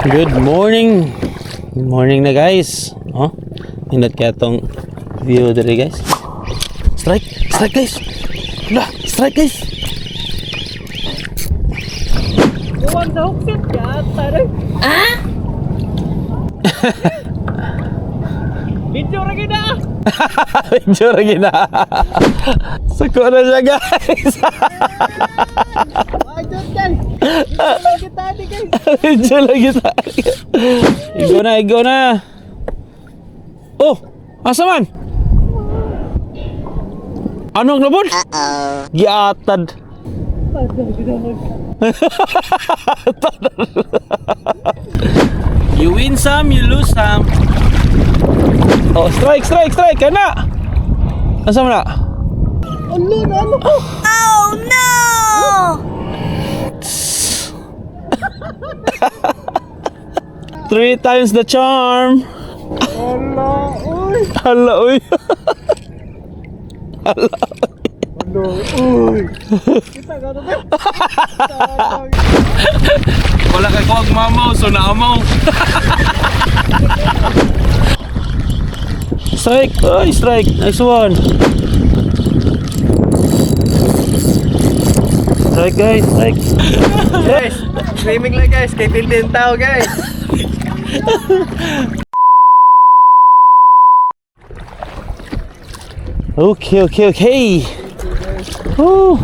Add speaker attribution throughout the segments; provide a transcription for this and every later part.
Speaker 1: Good morning. Good morning na, guys. Oh, nindot kaya tong view diri, guys. Strike, strike, guys. Lah, strike, guys.
Speaker 2: Buwag sa hookset yata rin. Ah? Video ra gid ah.
Speaker 1: Video ra gina. Sako na siya, guys.
Speaker 2: Ay, dyan, guys. Video lang kita ni, guys.
Speaker 1: Video lang kita. Igo na, igo na. Oh, asa man? Ano ang nabon? Giatad. You win some, you lose some. Oh, strike, strike, strike. Kana. Asa man na?
Speaker 2: Ano na ano ko?
Speaker 3: Oh no!
Speaker 1: Three times the charm.
Speaker 2: Ala, uy.
Speaker 1: Hala, uy.
Speaker 2: Ala, uy. Kita ka na ba?
Speaker 1: Wala kay kuwag mamaw, so naamaw. Strike! Ay, strike! Nice one! Strike, guys, strike!
Speaker 2: Guys, swimming lang, guys, kay Tintin tao, guys.
Speaker 1: Okay. Woo!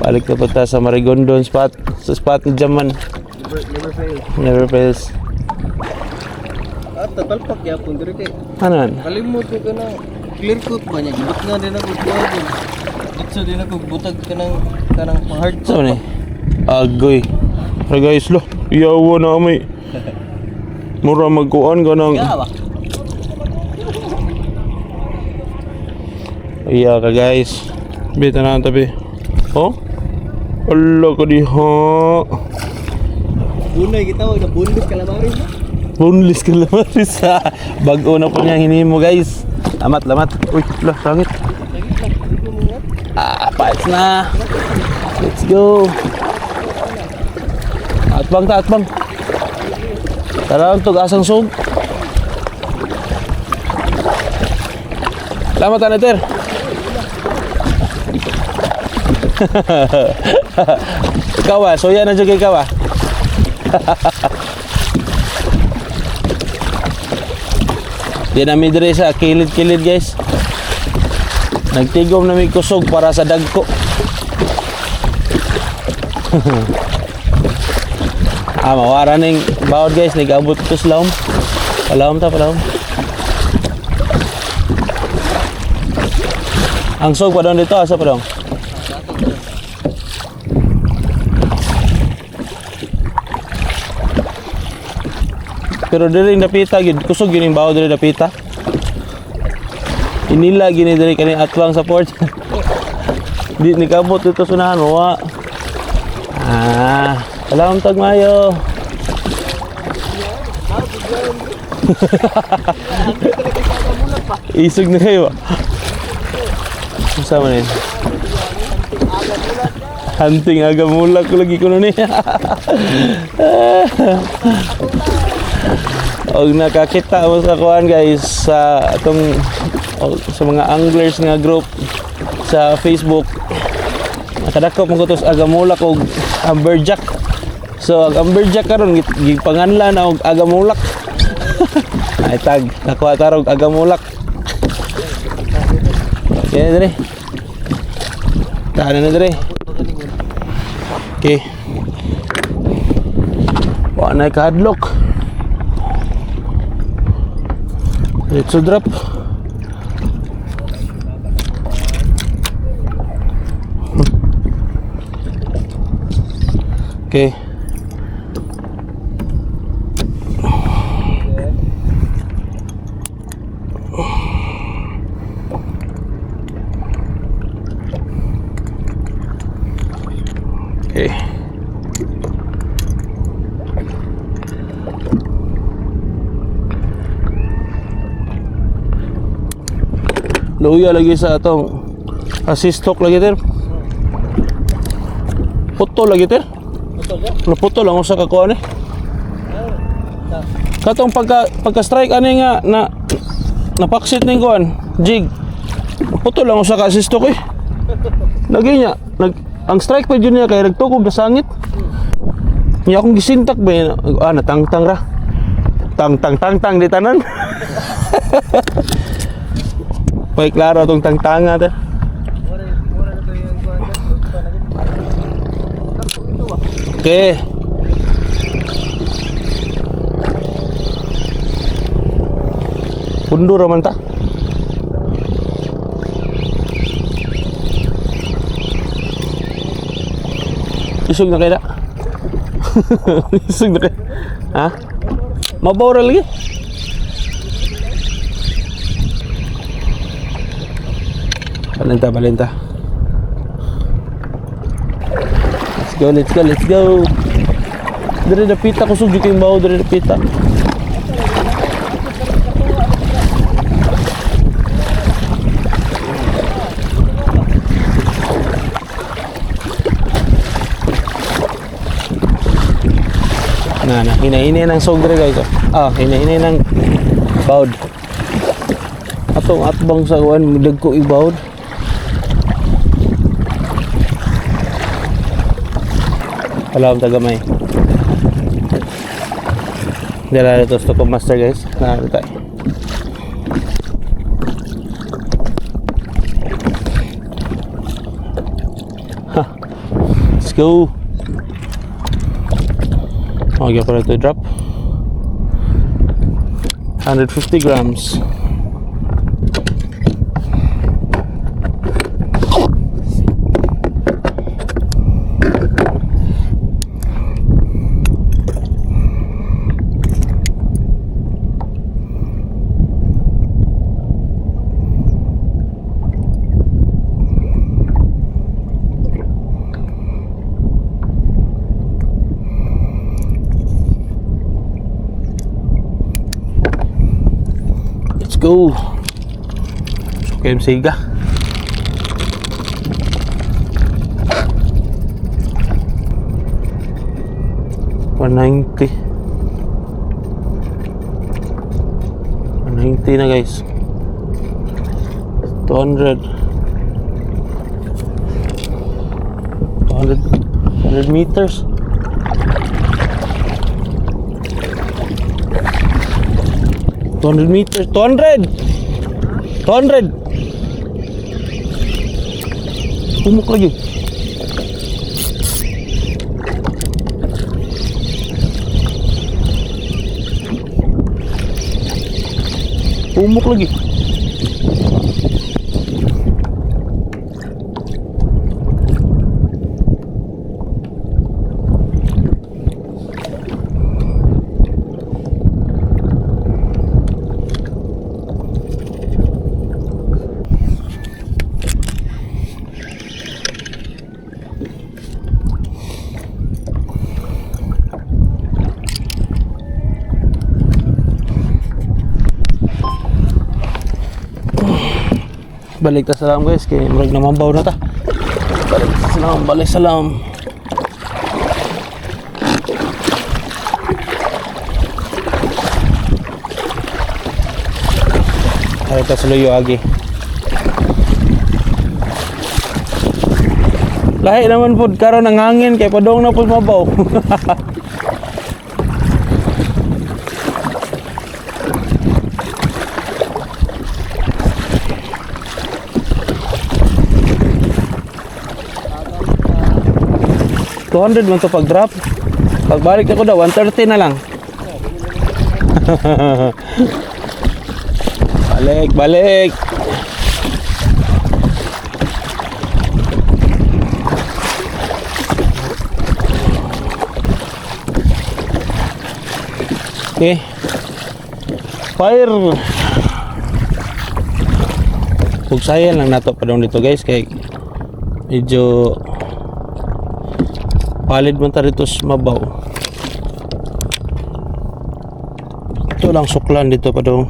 Speaker 1: Balik na punta sa Marigondon spot. Sa spot ni Jaman.
Speaker 2: Never, never fail.
Speaker 1: Never fails.
Speaker 2: At tatalpak yapon diri kay
Speaker 1: Ano man?
Speaker 2: kalimot ko ka na clear coat ba niya. Gibot na din ako kuwagon. Ditso din ako butag ka ng kanang hard
Speaker 1: Saan man eh? Agoy. Pero guys, lo. Yawa na may. Mura magkuan ka ng...
Speaker 2: Gawa.
Speaker 1: Iya ka, guys. Bita na ang tabi. Oh? Allah ka diha.
Speaker 2: Bunay kita wag na boneless calamari.
Speaker 1: Boneless calamaris ha. Bago na po niya hinimo, guys. Lamat, lamat. Uy, lah, sangit. Ah, paits na. Let's go. Atbang ta, atbang. Tara tug asang sug. Lamat ta ter. Ikaw ah, soya na jud kay ikaw ah. Di namin dire sa kilid-kilid, guys. Nagtigom na may kusog para sa dagko. Ah, mawara ning bawod, guys, nag-abot to sa lawom. Palawom ta, palawom. Ang sog pa doon dito, asa pa doon? Pero diri dapita gid, kusog yun yung bawod diri dapita. Inila gini diri kani atwang sa port. Di ni kabot dito sunahan mo wa. Ah, alam tag mayo. Isog na kayo. Unsa man yun? Hunting aga mulak ko lagi ko na ni. Og nakakita mo sa kuan, guys, sa atong sa mga anglers nga group sa Facebook, nakadakop mo ko to sa agamulak og amberjack. So ang amberjack karon gipanganlan na og agamulak. Ay tag nakuha tarog agamulak. Okay, dire. Tahan na dire. Okay. Wa na kahadlok. Let's drop. Okay. Okay. Luya lagi sa atong assist hook lagi ter. Puto lagi ter.
Speaker 2: Putol ba?
Speaker 1: Naputo lang usa ka kuan eh. Katong pagka strike ani nga na napaksit ning kuan, jig. Puto lang usa ka asisto ko eh. Lagi niya, ang strike pa jud niya kay nagtukog na sangit. Niya akong gisintak ba yun? Ah, natangtang ra. Tang tang tang tang di tanan. Pay klaro tong tangtanga ta.
Speaker 2: Mura na to yung kuan.
Speaker 1: Okay. Pundo ra man ta. Isog na kay na. Isog na kay. Ha? Mabaw ra lagi. Balenta, balenta. Let's go, let's go, let's go. Dire dapita kusog jud kay bawo dire dapita. Na na, hinahinay ng sog dire guys. Oh. Ah, hinahinay ng bawd. Atong atbang sa kuan dagko ibawd. Wala akong tagamay. Dala ito sa Top Master guys. Nakakita tayo. Ha. Let's go. Okay, para ito drop. 150 grams. Let's go. Okay, siga. 190. 190 na guys. 200. 200 100 meters. 200 meters. 200! 200! Pumuk lagi. Pumuk lagi. Balik ta salam guys kay murag namambaw na ta. Balik salam, balik salam. Balik ta sa luyo agi. Lahi naman pud karon ang hangin kay padong na pud mabaw. 200 man to pag drop. Pagbalik ako daw 130 na lang. Balik, balik. Okay. Fire. Pugsayan lang nato pa dong dito guys kay medyo palid man ta dito sa mabaw. Ito lang suklan dito pa dong.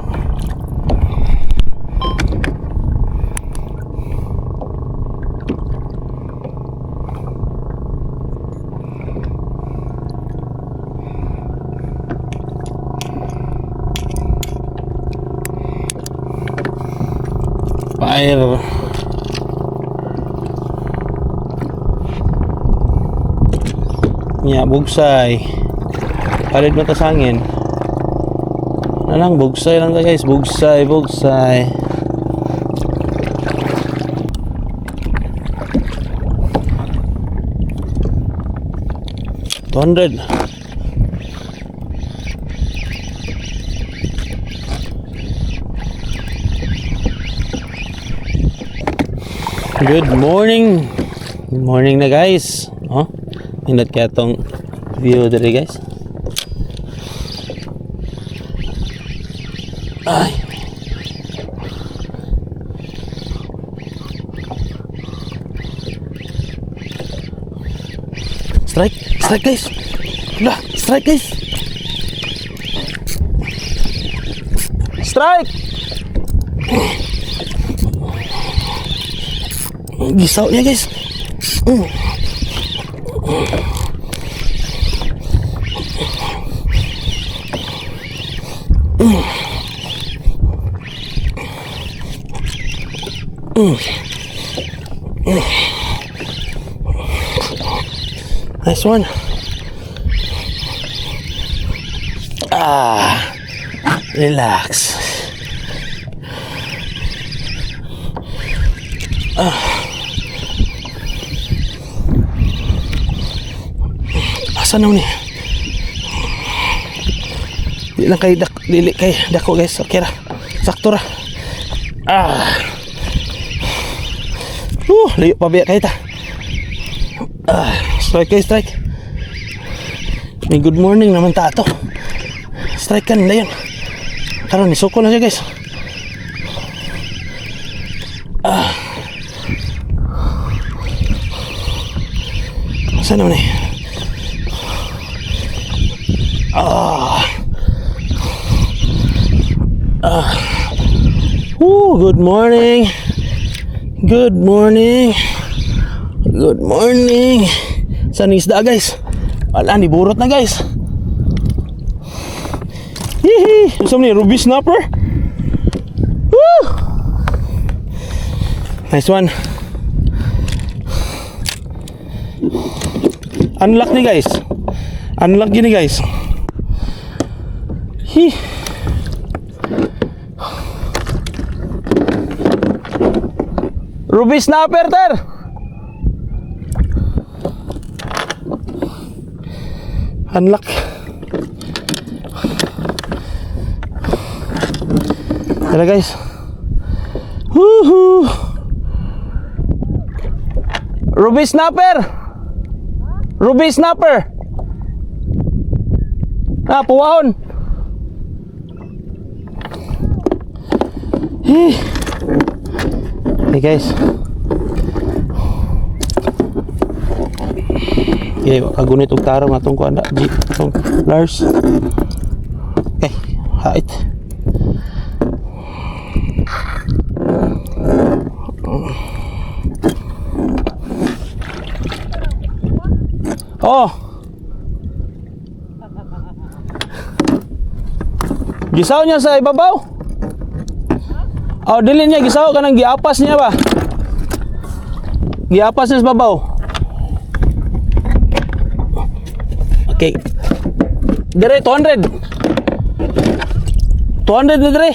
Speaker 1: Air. Nya, bugsay. Palit mo ta sa hangin. Na lang, bugsay lang ta, guys. Bugsay, bugsay. 200. Good morning. Good morning na, guys. Oh, nindot kaya tong view diri, guys. Ay. Strike, strike, guys. Lah, strike, guys. Strike. Gisaw niya, guys. Nice one. Ah, relax. Ah. Asa na ni? Di lang kay dak dili kay dako, guys. Okay ra. Sakto ra. Ah. Layo pa biya kay ta. Ah, strike guys, strike. May good morning naman ta ato. Strike kan na yun. Karon nisuko na siya, guys. Ah. Saan naman eh? Ah. Ah. Woo, good morning. Good morning. Good morning. Saan ang isda, guys? Wala, niburot na, guys. Hihi! Gusto mo ni Ruby Snapper? Woo! Nice one. Unlock ni, guys. Unlock gini, guys. Hi. Ruby Snapper, ter. Unlock. Tara, guys. Woohoo! Ruby Snapper! Ruby Snapper! Ah, puwahon! Hey. Hey, guys. Okay, kagunit og tarong atong kuan da, G, atong Lars. Okay, hait. Oh. Gisaw niya sa ibabaw. Oh, dili niya gisaw, kanang giapas niya ba? Giapas niya sa babaw. Okay. Dire 200. 200 na dire.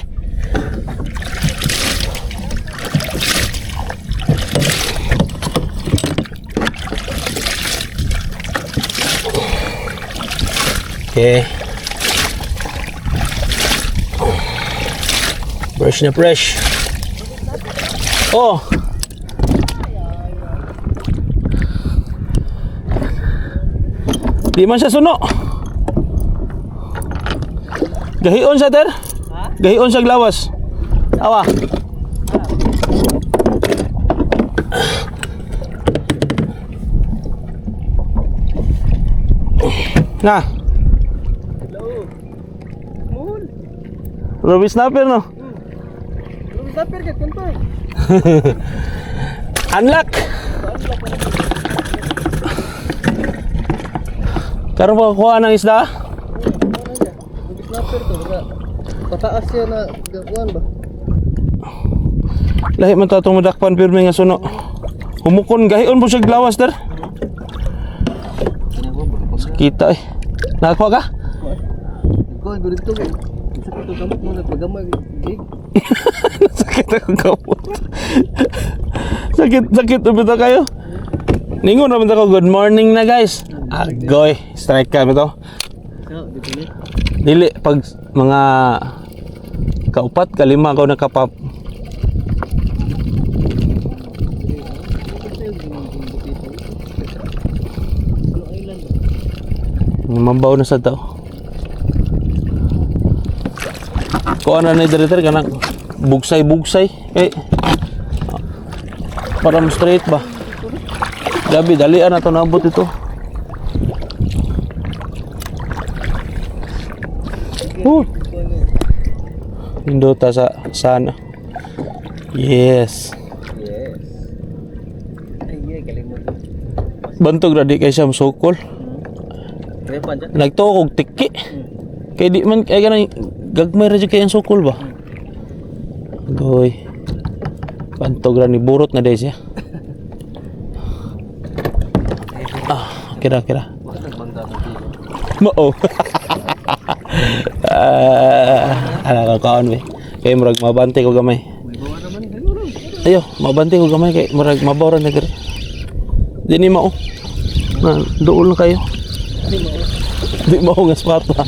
Speaker 1: Okay. Fresh na fresh. Oh. Di man siya suno. Gahion siya, ter. Gahion siya glawas. Awa. Na.
Speaker 2: Hello. Small.
Speaker 1: Ruby snapper, no?
Speaker 2: Ruby snapper ka kanto.
Speaker 1: Unlock. Karon pa kuha ng isda?
Speaker 2: Ruby snapper to baka pataas siya na kuan ba?
Speaker 1: Lahi man ta atong madakpan pirmi nga suno. Humukon gahion po siya lawas der.
Speaker 2: Ano ba pag
Speaker 1: Kita eh. Nakakuha ka?
Speaker 2: Ko dito kay. Isa ko to kamot mo nagpagamay gig.
Speaker 1: Sakit ako kamot. Sakit, sakit na kayo. Ningon naman ako, good morning na, guys. Agoy, strike ka bitaw.
Speaker 2: So, dito ni.
Speaker 1: Dili, pag mga kaupat, kalima ako nakapap. Mabaw na sa tao. Kuha na ni director kanang bugsay-bugsay. Eh, para mo straight ba? Gabi, dalian na ito naabot ito. Oh. Indota sa sana. Yes.
Speaker 2: Yes. Ay, yeah, galing mo.
Speaker 1: Bantog ra di kay siya sukol.
Speaker 2: Kaya pa dyan.
Speaker 1: Nagtuo kog tiki. Kay di man kay kanang gagmay ra jud kay ang sukol ba. Goy. Bantog ra ni burot na day siya. Ah, kira kira.
Speaker 2: Bakit nagbangga mo dito?
Speaker 1: Mao. Ah, ala ka kaon be. Kay murag mabante ko gamay.
Speaker 2: May bawa naman. Ganun lang.
Speaker 1: Ayo, mabante ko gamay kay murag mabaw ra na diri. Di ni mao. Na duol na kayo. Di mao nga spot ba.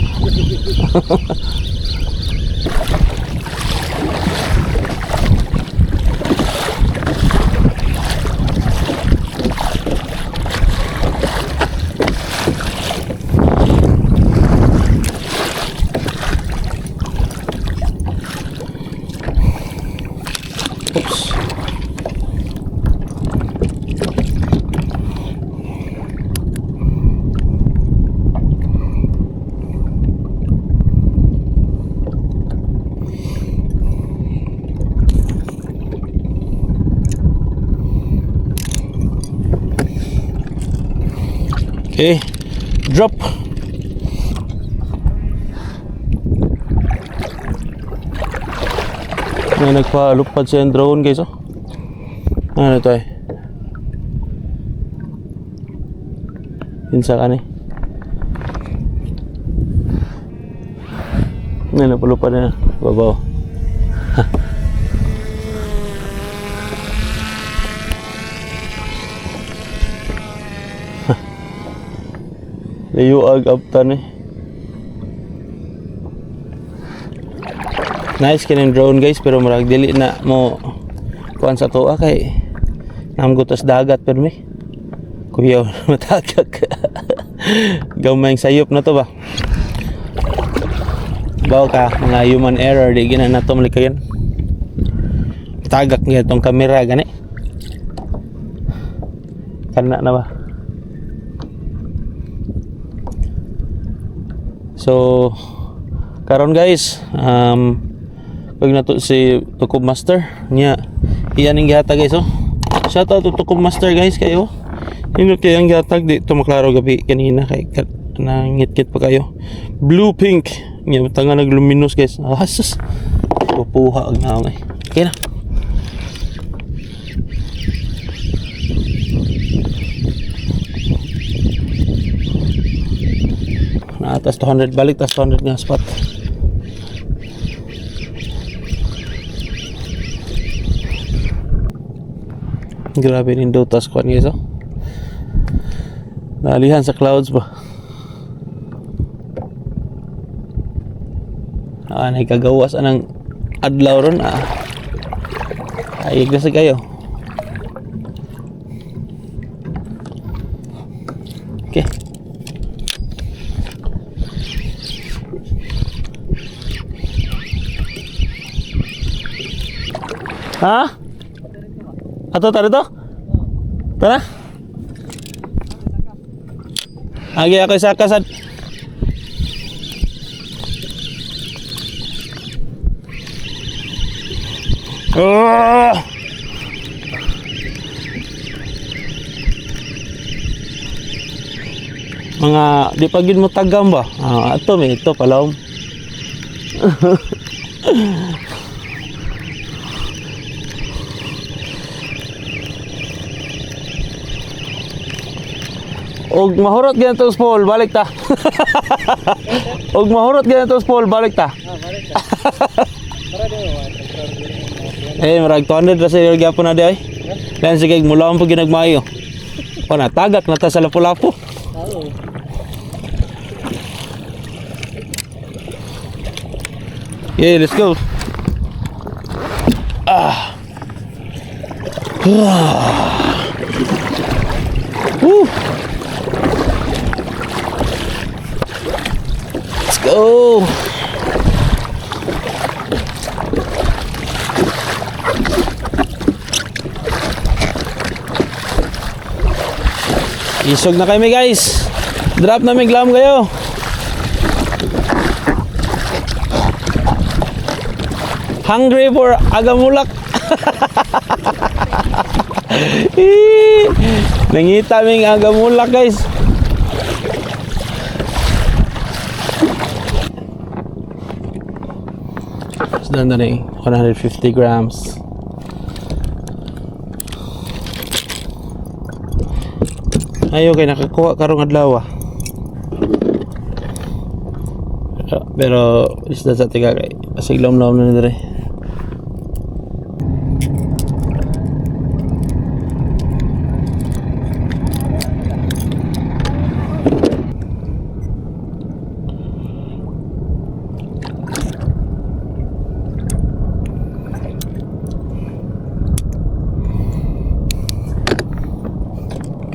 Speaker 1: Oops. Okay, drop. May nagpalupad siya yung drone, guys, oh. Ano to eh? Insa ka ni? Ano, napalupad na. Babaw. Layuag aptan eh. Nice kining drone, guys, pero murag dili na mo kuan sa tuwa kay namgutos dagat pero may kuya matagak. Gamay ang sayop na to ba. Baw ka mga human error di gina na to malikayan. Tagak nga itong kamera gani. Kana na ba? So karon guys, pag nato si Tukob Master niya, iyan ang gihatag, guys, oh. Shout out to Tukob Master, guys, kayo. Nindot kayo ang gihatag, di to maklaro gabi kanina kay nangit-ngit pa kayo. Blue pink. Niya tanga nagluminos, guys. Ah, sus. Pupuha og naong eh. Okay na. Naatas 200, balik tas 200 nga spot. Grabe rin daw tas kuan, guys, oh. Naalihan sa clouds ba. Ah, nagkagawas anang adlaw ron ah. Ayig na sa kayo. Okay. Ha? Ato tara to? Tara. Agi ako sa kasad. Ah! Mga di pa gid mo tagam ba? Ah, ato may ito palawom. Og mahurot gyud tong spool, balik ta. Og mahurot gyud tong spool, balik ta.
Speaker 2: Ah, balik ta. Para di mo.
Speaker 1: Eh, murag 200 ra sa gyapon na di ay. Lan sige mula ang pag ginagmayo. O na tagak na ta sa lapu-lapu.
Speaker 2: Oo.
Speaker 1: Yeah, let's go. Ah. Ah. Woo. Let's go. Isog na kami, guys. Drop na may glam kayo. Hungry for agamulak. Eh, nangita ming agamulak, guys. So, na rin, 150 grams. Ayo kay nakakuha karong adlaw ah. Pero isda sa tiga kay asig lom-lom na ni dire.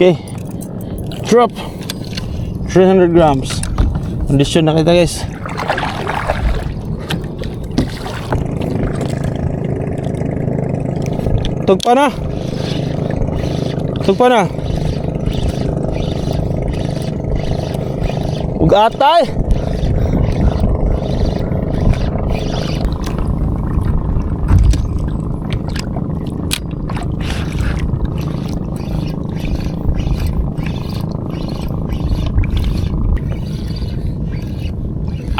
Speaker 1: Okay. Drop. 300 grams. Kondisyon na kita, guys. Tugpa na. Tugpa na. Ug atay.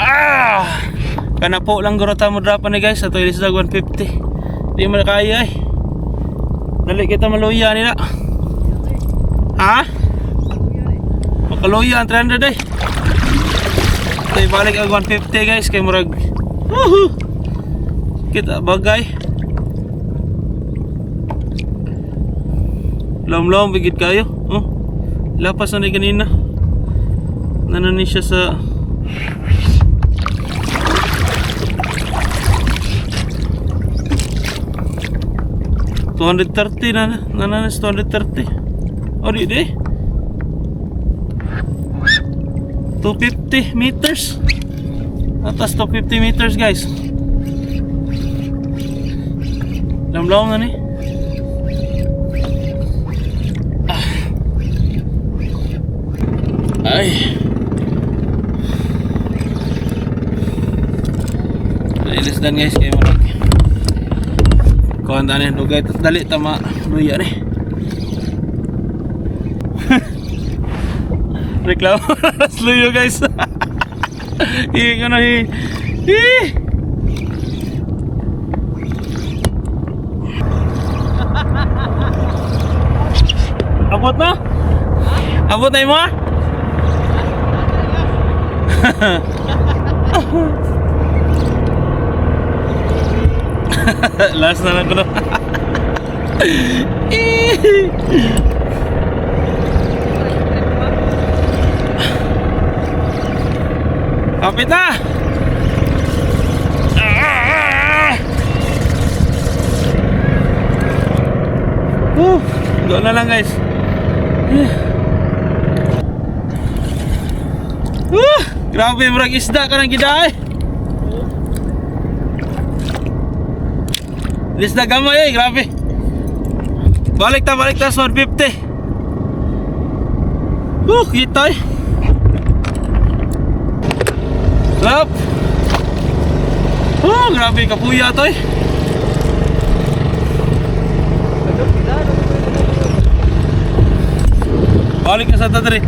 Speaker 1: Ah! Kana po lang guro ta mo drop ni guys sa toilet sa 150. Di man kaya eh. Dali kita maluya nila. Ha? Makaluya ang 300 eh. Tayo balik ang 150, guys, kay murag. Woohoo! Kita bagay. Lom-lom bigid kayo. Oh. Lapas na ni kanina. Nano ni siya sa 230 na na na na 230. Oh, di di. 250 meters. Atas 250 meters, guys. Lamlong na ni. Ah. Ay. Release dan, guys, kayo marag. Kuhan ta ni dugay dali tama luya ni. Reklamo na luyo, guys. Ihi ko na hi. Hi. Abot na? Abot na mo? Ah? Last na lang ko na. Kapit na! Ah! Woo! Doon na lang, guys. Woo! Grabe, murag isda ka ng gidaay. Isda gamay eh, grabe. Balik ta sa 150. Woo, kita eh. Lap. Oh, grabe kapuya to eh. Balik na sa tadri.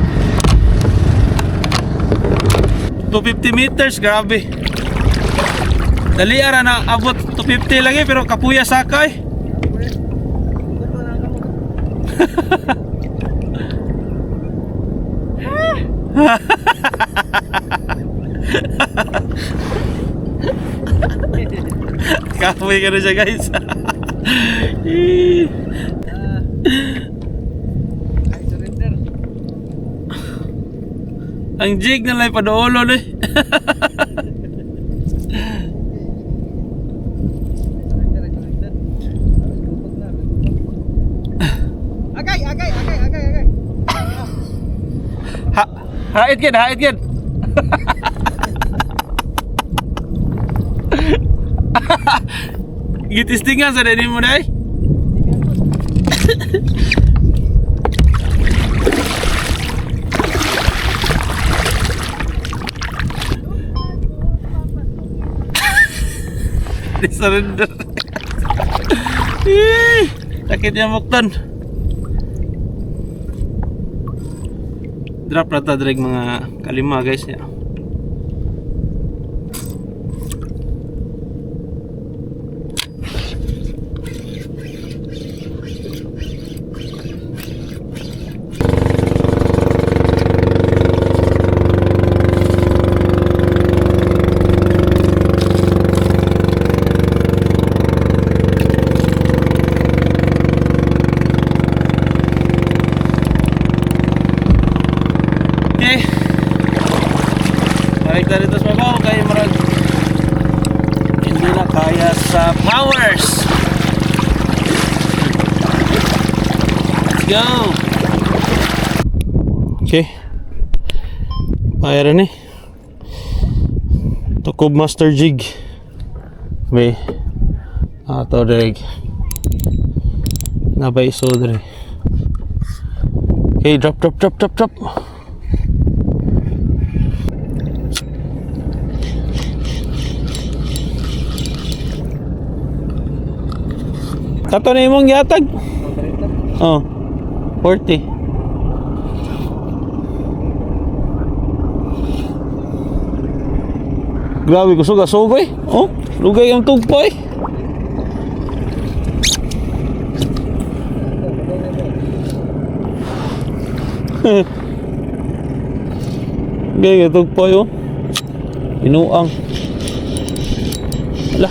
Speaker 1: 250 meters, grabe. Dali ara na abot 250 lang eh, pero kapuya sakay. Kapoy ka na siya, guys.
Speaker 2: Ay, surrender.
Speaker 1: Ang jig na lang paduolo eh.
Speaker 2: Surrender, surrender. Gupag na, gupag. Agay, agay, agay, agay, agay.
Speaker 1: Ha, hait gid, hait gid. Gitistingan sa dili mo dai. Di surrender. Eh, sakit niya mukton. Drop na ta direk mga kalima, guys, ya. Okay. Balik na dito sa babaw kay murag hindi na kaya sa powers. Let's go. Okay. Bayar ni. Tukob Master Jig. May ato direk. Nabay iso dire. Okay, drop, drop, drop, drop, drop. Kato na imong gihatag. Oh. 40. Grabe kusog asog eh. Oh, lugay ang tugpo eh. Gay tugpo oh. Inuang. Ala.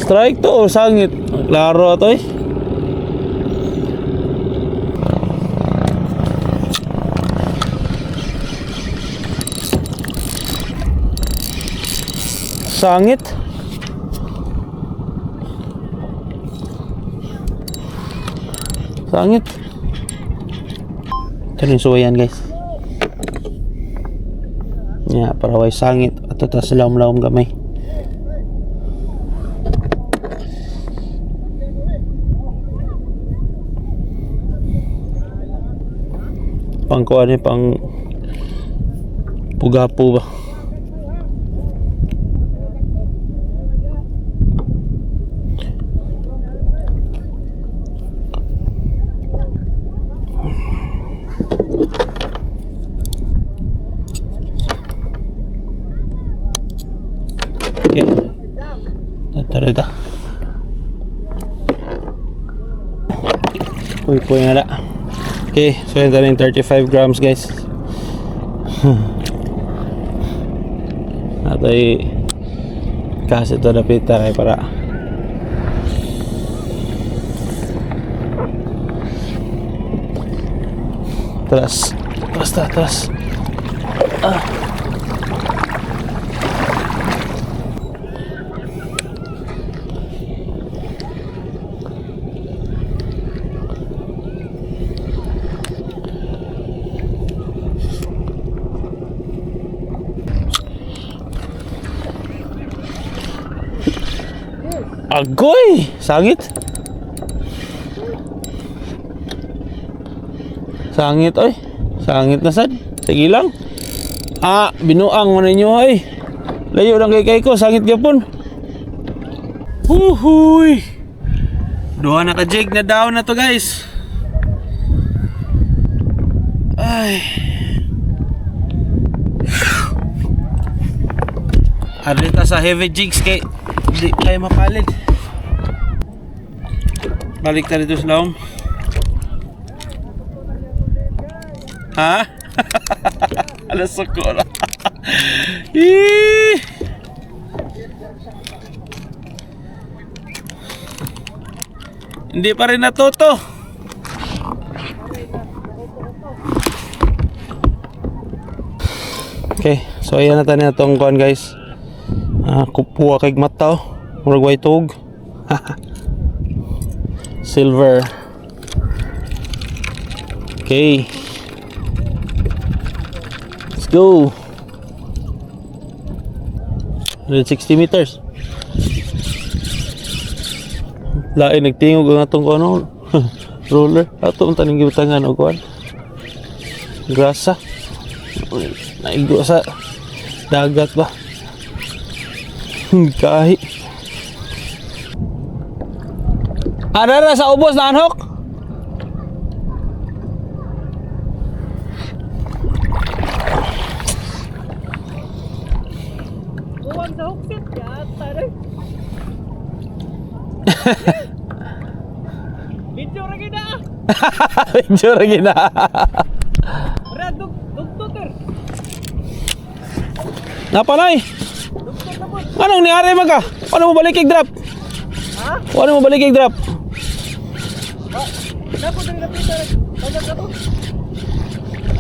Speaker 1: Strike to o sangit? Klaro to eh. Sangit. Sangit. Ito na yung suwayan, guys. Ya, para way sangit. Ato ta sa lawom-lawom gamay. Pang kuha ni pang pugapo ba? Okay. Tara ta. Uy, puy na la. Okay, so yun tayo 35 grams, guys. Atay kasi ito napita kay para Atras. Atras ta, atras. Ah. Agoy! Sangit! Sangit, oy. Sangit na sad. Sige lang. Ah, binuang mo ninyo, ay. Layo lang kay ko, sangit gyapon. Huhuy! Duha na ka jig na down na to, guys. Ay. Arita sa heavy jigs kay di tayo mapalit. Balik ta dito sa lawom. Ha? Alas ko na. Ih! Hindi pa rin natuto. Okay, so ayan na tayo na itong kuan, guys. Ah, kupuha kay mata oh. Murag way tug. Silver. Okay. Let's go. 160 meters. Lain nagtingog ang atong ano, roller. Ato ang taning gibutangan og kuan. Grasa. Naigo sa dagat ba? Kahi. Arara sa ubos na anhok.
Speaker 2: Buwang sa hookset. Yata rin. Video ra gid ah.
Speaker 1: Medyo ra gina.
Speaker 2: Ra dug dugto ter.
Speaker 1: Napanay.
Speaker 2: Dugto na po.
Speaker 1: Anong niari man ka? Ano mo balik drop?
Speaker 2: Ha?
Speaker 1: Ano mo balik drop?
Speaker 2: Dapo diri na pita. Tagad na to.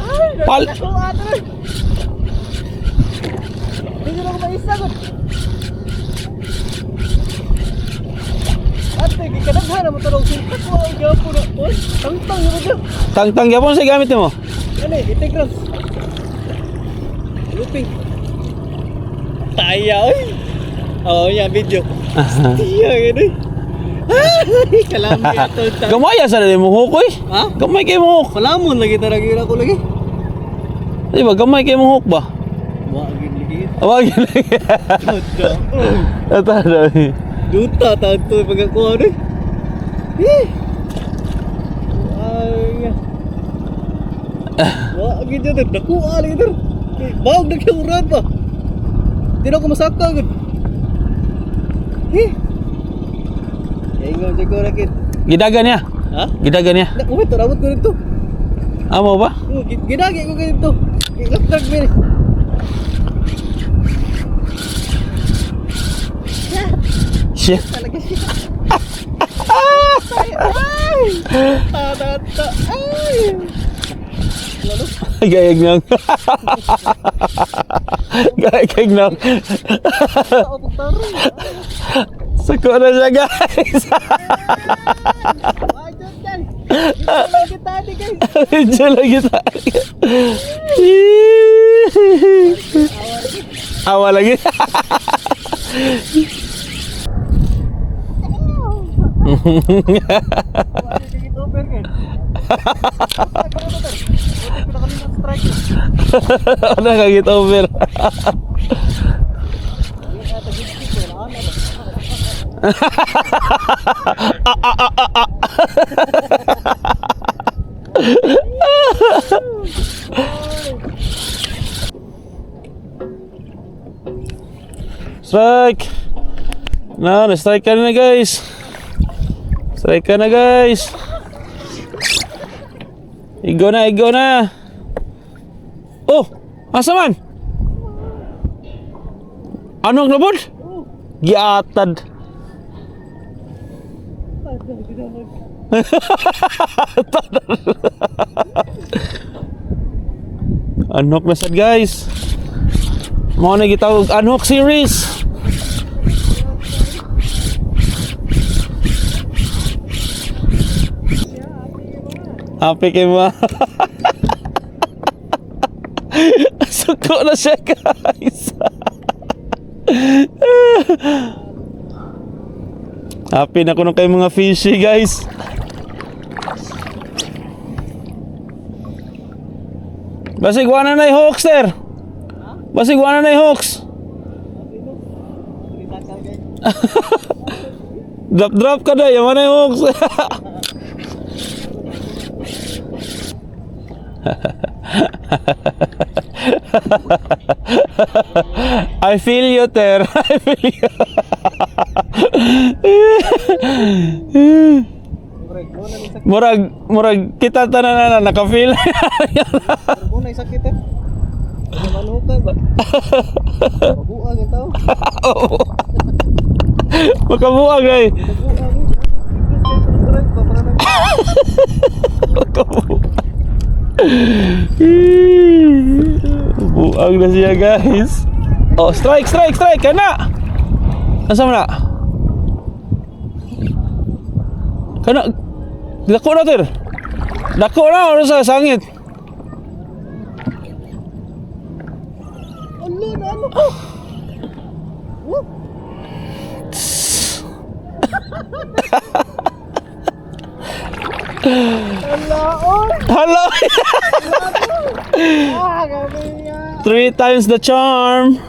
Speaker 2: Ay,
Speaker 1: Pal-
Speaker 2: nako ato rin. Hindi na ako maisagod. Ate, gikanaghan na mo tanong sinta ko ang gapo na. Oy, tangtang mo dyan.
Speaker 1: Tangtang gyapon sa gamit nimo.
Speaker 2: Ano eh, 80 grams. Looping. Taya, oy. Oo, yan, video. Tiya, gano'n. Ay, kalami ato.
Speaker 1: Gamay sa dili mo hook oy.
Speaker 2: Ha?
Speaker 1: Gamay kay mo hook.
Speaker 2: Kalamon lagi talaga yun ako lagi.
Speaker 1: Di ba gamay kay mo hook ba?
Speaker 2: Wa gid lagi.
Speaker 1: Awag lagi.
Speaker 2: Duta.
Speaker 1: Ata na.
Speaker 2: Duta tanto pagkakuha ni. Eh. Ay. Wa gid yun. Nakuha lagi ter. Bawag na kayong rod ba? Di na ako masaka gud. Eh. Ingon jud ko rakit.
Speaker 1: Gidagan niya.
Speaker 2: Ha?
Speaker 1: Gidagan niya.
Speaker 2: Na, wait, rawat ko dito.
Speaker 1: Amo ba?
Speaker 2: Oh, ginagi ko dito. Gilaptag mi.
Speaker 1: Shit.
Speaker 2: Talaga siya. Ay! Ay! Ta, ta, ta. Ay! Lalo.
Speaker 1: Gayag nang. Gayag nang.
Speaker 2: Tao pag taro.
Speaker 1: Suko na siya, guys.
Speaker 2: Ay, dyan, guys. Dito lang kita, di, guys.
Speaker 1: Medyo lagi tayo. Awa lagi.
Speaker 2: Wala yung over, guys. Strike.
Speaker 1: Ano kagit over? Strike! Na, na-strike ka na, guys. Strike ka na, guys. Igo na, igo na. Oh, asa man? Ano ang labod? Giatad. Unhook na sad, guys. Mao na gitawag unhook series. Happy kay mo. Suko na siya, guys. Happy na kuno kay mga fishy, guys. Basig wala na yung hooks, sir. Basig wala na yung hooks. Drop drop ka na, yaman na yung hooks. I feel you, Ter. I feel you.
Speaker 2: Murag mo na ni sakit.
Speaker 1: Murag kita tanan na naka-feel.
Speaker 2: Murag mo na sakit eh. Ano manukan ba? Mabuang ang tao.
Speaker 1: Makabuang ay.
Speaker 2: Mabuang eh. Strike ba para nang
Speaker 1: Makabuang. Buang na siya, guys. Oh, strike, strike, strike. Kana. Asa man na? Kana. Dako na, tir. Dako na, ano sa sangit.
Speaker 2: Ala na ano ko? Woo! Ala oy!
Speaker 1: Hello.
Speaker 2: Ah, gabi nga.
Speaker 1: Three times the charm.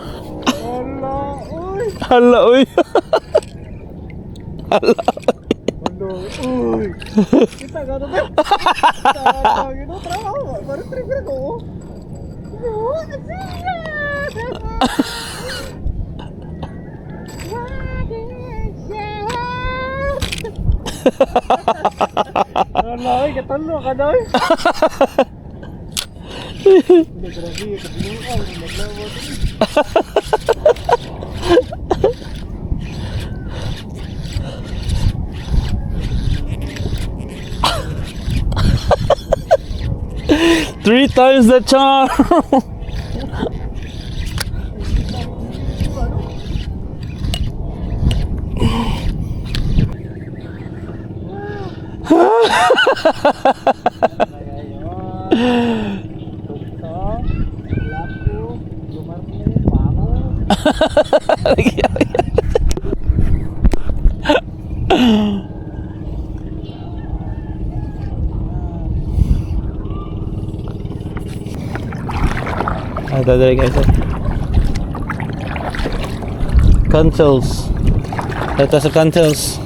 Speaker 2: Ala oy!
Speaker 1: Hala, uy.
Speaker 2: Ala oy! Kita ka to ba? Kita gino trabaho. Parang trip ko. Oh, siya. Ala oy, katalo ka doy. Grabe, kabinuang, naglawa to.
Speaker 1: Three times the charm.
Speaker 2: Tugtong, lapo, lumarne, bango.
Speaker 1: Ah, dadali guys. Eh. Cantels. Ito sa Cantels.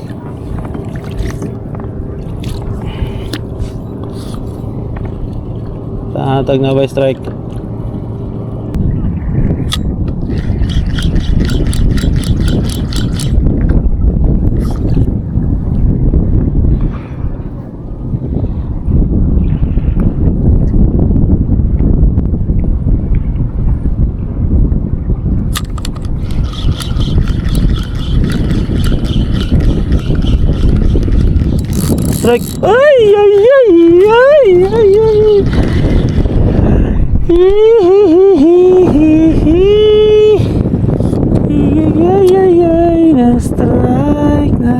Speaker 1: Tatag na by strike. Strike. Ay, ay, ay, ay, ay, ay. Hihihihihi. Ay, ay, ay, ay, na-strike na.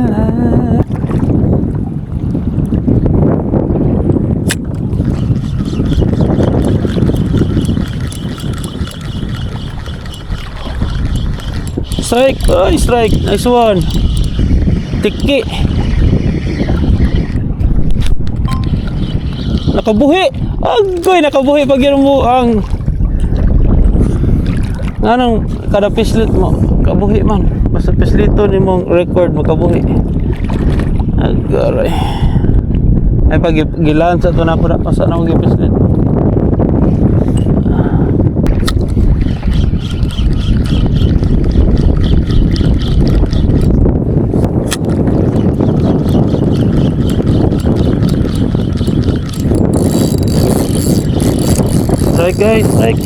Speaker 1: Strike! Ay, strike! Nice one! Tiki! Nakabuhi! Agoy, nakabuhi pag yun mo ang anong kada pislit mo kabuhi man, basta pislito ni mong record makabuhi. Agaray, ay pag gilansa to na ako na pasa na akong gipislit. Strike, guys, strike,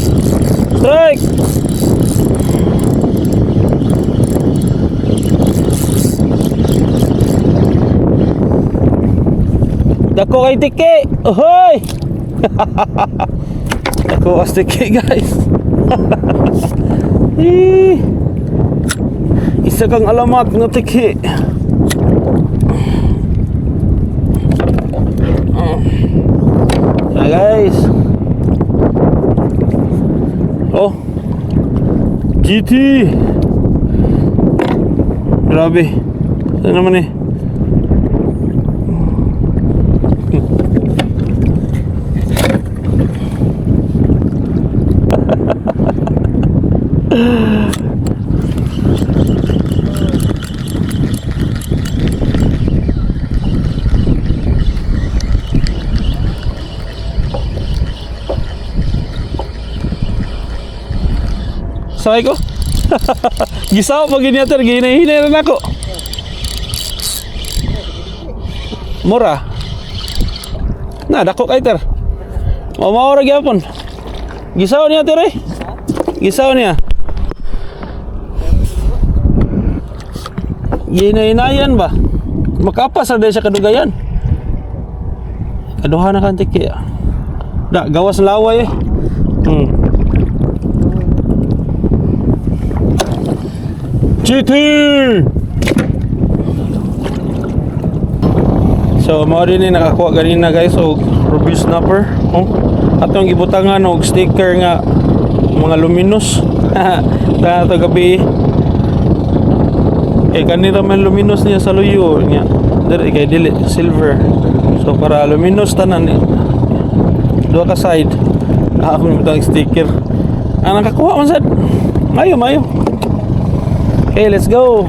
Speaker 1: strike. Dako kay tiki. Ohoy. Dako kas tiki, guys. Eh. Isa kang alamat nga tiki. Oh. Na, guys. Oh. GT. Grabe. Ano naman eh? Sakay ko. Gisaw pag giniater, ginahinay na ako. Mura. Na dako kay, ter. O mao ra gyapon. Gisaw niya, ter, eh. Gisaw niya. Ginahinayan ba? Makapas ra dahil sa kadugayan. Kaduha na kang tiki. Da, gawas laway eh. GT! So, mao din ni nakakuha ganina, guys, og ruby snapper. Oh. Atong gibutangan og sticker nga mga luminous. Ta to gabi. Eh kanira man luminous niya sa luyo niya. Dire kay dili silver. So para luminous tanan eh. Duha ka side. Ah, akong butang sticker. Ang nakakuha man sad. Mayo, mayo. Okay, let's go.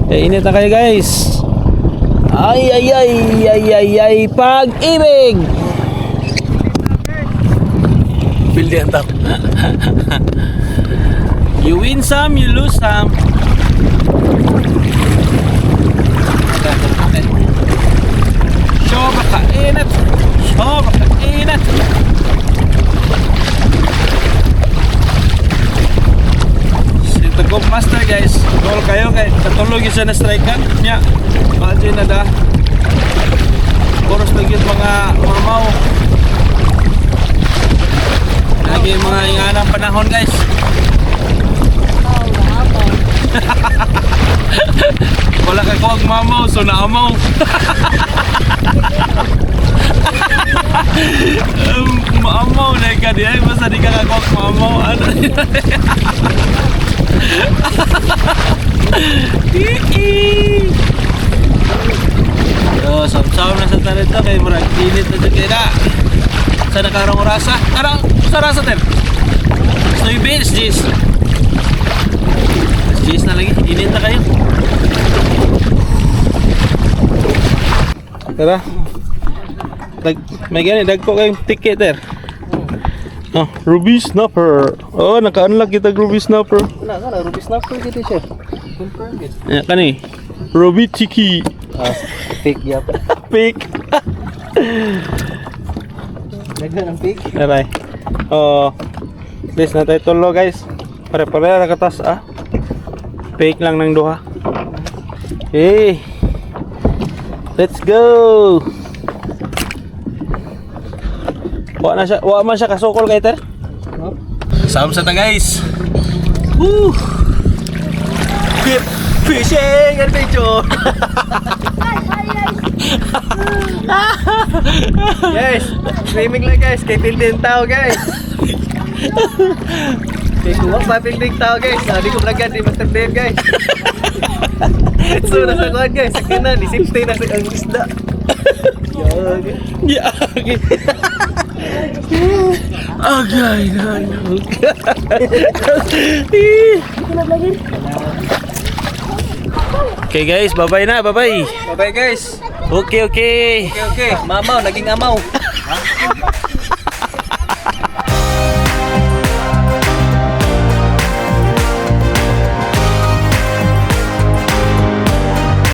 Speaker 1: Eh, init na kayo, guys. Ay, ay, ay, ay, ay, ay, pag-ibig! Pildi ang tao. You win some, you lose some. Sobra kainit! Sobra kainit! Si Tagop Master, guys, goal kayo kay katulog yun siya na strike kan. Nya, imagine na da. Puros na gyud mga mamaw. Lagi mga inganang panahon, guys. Wala ka kuwag mamaw, so naamaw. Maamaw na ka di ay basta di ka kakuwag mamaw. Ano? Ii! So, samsam na sa talit to kay murag init na jud kay na. Sa nakarong orasa? Karang sa rasa, ter? 9, 10. 10 na lagi. Init na kayo. Tara. Dag, may gani dagko kayong ticket, ter. Oh, ruby snapper. Oh, naka-unlock kita ruby snapper.
Speaker 2: Wala ka na, ruby snapper dito siya. Confirm it.
Speaker 1: Ya, kani. Ruby tiki.
Speaker 2: Ah, fake gyapon.
Speaker 1: Fake.
Speaker 2: Daghan ang fake.
Speaker 1: Aray. Oh. Please na tayo tulo, guys. Pare-pare ra katas ah. Fake lang ng duha. Hey. Let's go. Wa na siya, wa man siya kasukol kay ter.
Speaker 2: No?
Speaker 1: Sam sa ta, guys. Woo! Keep fishing adventure.
Speaker 2: Guys, swimming lang, guys, kay pildi ang tao, guys. Kay kuha pa pildi ang tao, guys. Sabi ko vlog di Master Dave, guys. So nasa kuan, guys, sa kanan, isipte na sa ang isda. Yo,
Speaker 1: Yeah. Okay. Agay, okay guys, bye-bye na, bye-bye.
Speaker 2: Bye bye, guys.
Speaker 1: Okay.
Speaker 2: Okay. Mamaw, naging amaw.